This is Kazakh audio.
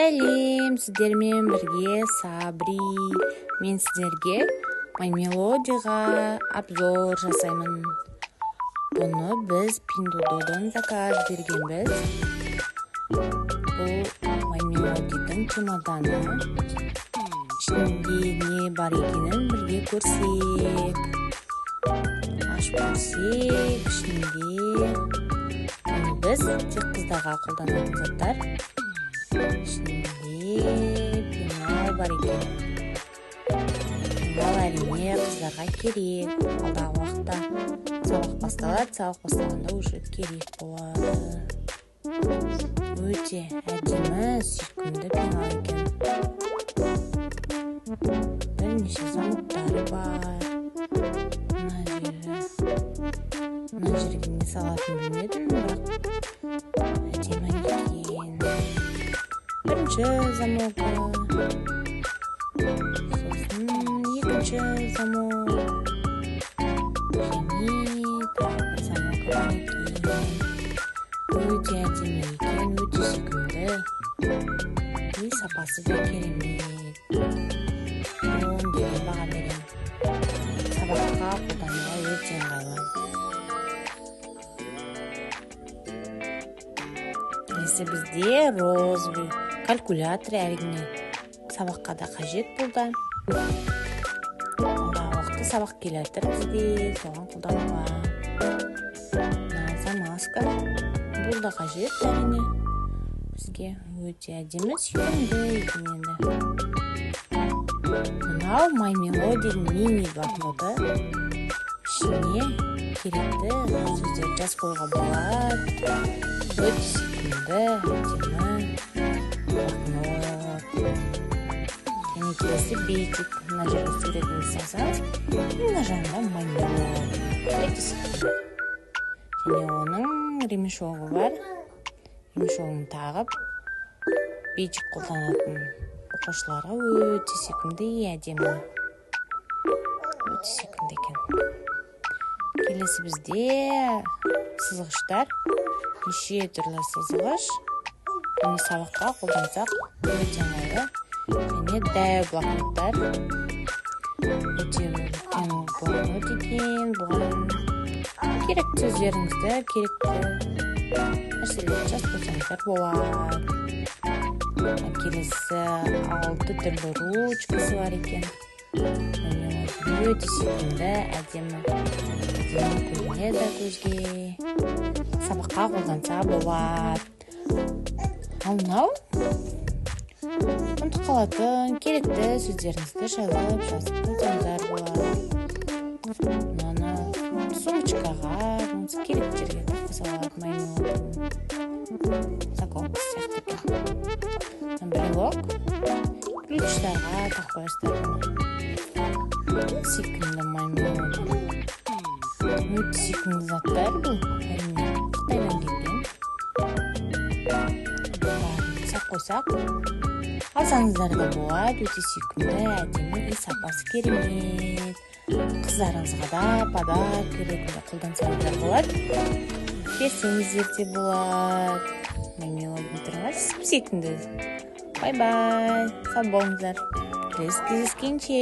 Сәлем, сіздермен бірге Сабри. Мен сіздерге My Melody'ға обзор жасаймын. Бұны біз Pinduoduo'дан заказ бергенбіз. Бұл My Melody'дің чемоданы. Ішінде не бар екенін бірге көрсек. Ашып көрсек, ішінде біз тек қыздарға қолданатын заттар. Ішінде пенал бар екен. Пенал әрине қыздарға керек. Алдағы уақытта сабақ басталады, сабақ басталғанда уже керек болады. Өте әдемі, сүйкімді пенал екен. Бірнеше замоктары бар. Мына жерге не салатынын білмедім, бірақ әдемі екен. Бірінші замогы, сосын екінші замок, және тағы бір замогы бар екен. Өте әдемі екен, өте сүйкімді и сапасы да керемет. 10 деген баға беремін. Сабаққа қолдануға өте ыңғайлы. Келесі бізде розовый калькулятор, әрине сабаққа да қажет бұл да. Алдағы уақытта сабақ келе жатыр бізде, соған қолдануға. Замазка, бұл да қажет әрине бізге. Өте әдемі, сүйкімді екен енді. Мынау My Melody мини блокноты. Ішіне керекті сөздерді жазып қоюға болады. Өте сүйкімді, әдемі блокнот. Және келесі бейджик. Мына жерге суретін салсаңыз, мына жағында My Melody. Өте сүйкімді. Және оның ремешогы бар. Ремешогын тағып бейджик қолданатын оқушыларға өте сүйкімді и әдемі. Өте сүйкімді екен. Келесі бізде сызғыштар. Неше түрлі сызғыш. Бұны сабаққа қолдансақ өте ыңғайлы. Және дәу блокноттар. Өте үлкен блокнот екен. Бұған керекті сөздеріңізді, керекті нәрселерді жазып қойсаңыздар болады. Келесі 6 түрлі ручкасы бар екен. Өте сүйкімді, әдемі. Әдемі көрінеді көзге. Сабаққа қолданса болады. Ал мынау ұмытып қалатын керекті сөздеріңізді жазып қойсаңыздар болады. Мынаны сумочкаға, болмаса керекті жерге таққа салады. My Melody заколка сияқты екен. Брелок, ключтарға тағып қоясыздар бұны. Сүйкімді My Melody. Өте сүйкімді заттар бұл, әрине Қытайдан келген. Сақ қойсақ, алсаңыздар да болады. Өте сүйкімді, әдемі и сапасы керемет. Қыздарыңызға да подарок ретінде қолдансаңыздар болады. Берсеңіздер де болады. My Melody тұрған сүйкімді. Бай-бай, сау болыңыздар. Келесі кездескенше.